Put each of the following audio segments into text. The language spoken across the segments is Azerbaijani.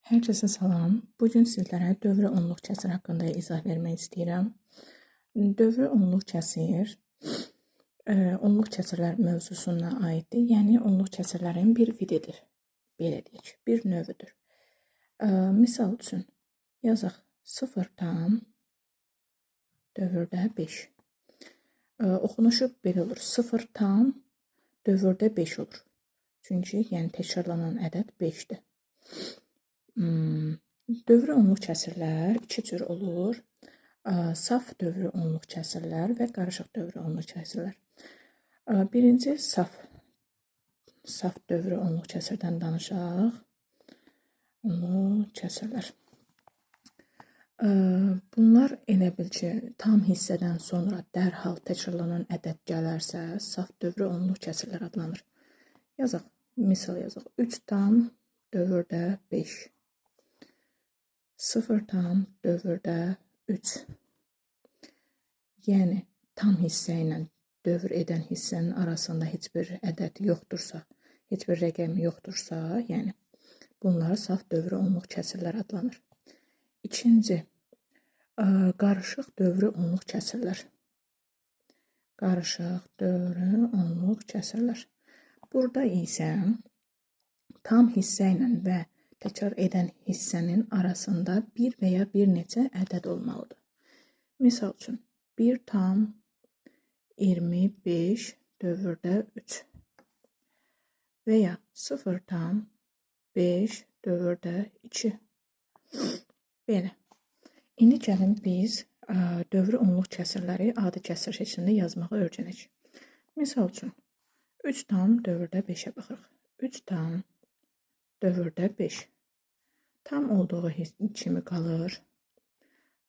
Hər kəsə salam. Bu gün sizlərə dövrü onluq kəsir haqqında izah vermək istəyirəm. Dövrü onluq kəsir onluq kəsirlər mövzusuna aiddir. Yəni onluq kəsirlərin bir vididir. Belə deyək, bir növüdür. Misal üçün yazaq 0 tam dövrdə 5. Oxunuşu belə olur. 0 tam dövrdə 5 olur. Çünki yəni təkrarlanan ədəd 5-dir. Dövrü onluq kəsirlər iki cür olur. Saf dövrü onluq kəsirlər və qarışıq dövrü onluq kəsirlər. Birinci saf dövrü onluq kəsirdən danışaq. Onluq kəsirlər. Bunlar elə bil ki, tam hissədən sonra dərhal təkrarlanan ədəd gələrsə, saf dövrü onluq kəsirlər adlanır. Yazaq, misal yazaq. 3 tam dövrdə 5. 0 tam dövrdə 3. Yəni, tam hissə ilə dövr edən hissənin arasında heç bir ədəd yoxdursa, heç bir rəqəm yoxdursa, yəni bunlar saf dövrü onluq kəsirlər adlanır. İkinci, qarışıq dövrü onluq kəsirlər. Qarışıq dövrü onluq kəsirlər. Burada isə tam hissə ilə və təkrar edən hissənin arasında bir və ya bir neçə ədəd olmalıdır. Misal üçün, 1 tam 25 dövrdə 3 və ya 0 tam 5 dövrdə 2. Belə. İndi gəlin biz dövrü onluq kəsirləri adi kəsir şəklində yazmağı öyrənək. Misal üçün, 3 tam dövrdə 5-ə baxırıq. 3 tam dövrdə 5. Tam olduğu kimi qalır.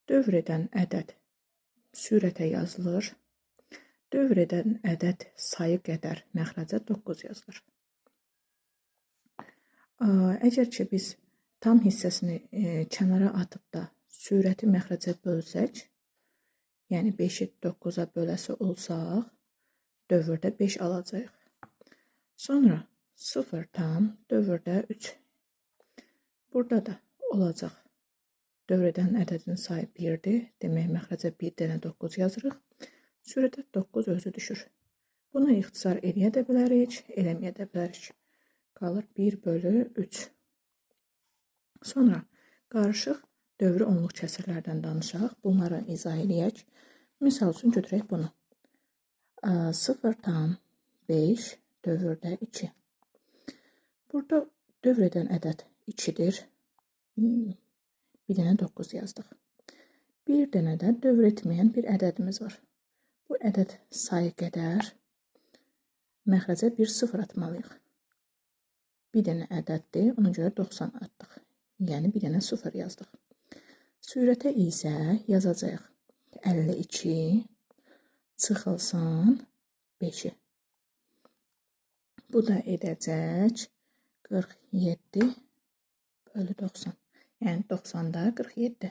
Dövr edən ədəd sürətə yazılır. Dövr edən ədəd sayı qədər məxrəcə 9 yazılır. Əgər ki, biz tam hissəsini kənara atıb da sürəti məxrəcə bölsək, yəni 5-i 9-a böləsi olsaq, dövrdə 5 alacağıq. Sonra 0 tam dövrdə 3. Burada da olacaq. Dövr edən ədədin sayı 1-dir. Demək, məxrəcə 1 dənə 9 yazırıq. Sürətə 9 özü düşür. Bunu ixtisar eləyə də bilərik, eləməyə də bilərik. Qalır 1 bölü 3. Sonra qarışıq dövrü onluq kəsirlərdən danışaq. Bunları izah eləyək. Misal üçün götürək bunu. 0 tam 5 dövrdə 2. Burada dövr edən ədəd 2-dir. Bir dənə 9 yazdıq. Bir dənə də dövr etməyən bir ədədimiz var. Bu ədəd sayı qədər məxrəcə bir 0 atmalıyıq. Bir dənə ədəddir, ona görə 90 atdıq. Yəni, bir dənə 0 yazdıq. Sürətə isə yazacağıq. 52 çıxılsın 5-i. Bu da edəcək 47 bölü 90. Yəni 90-da 47.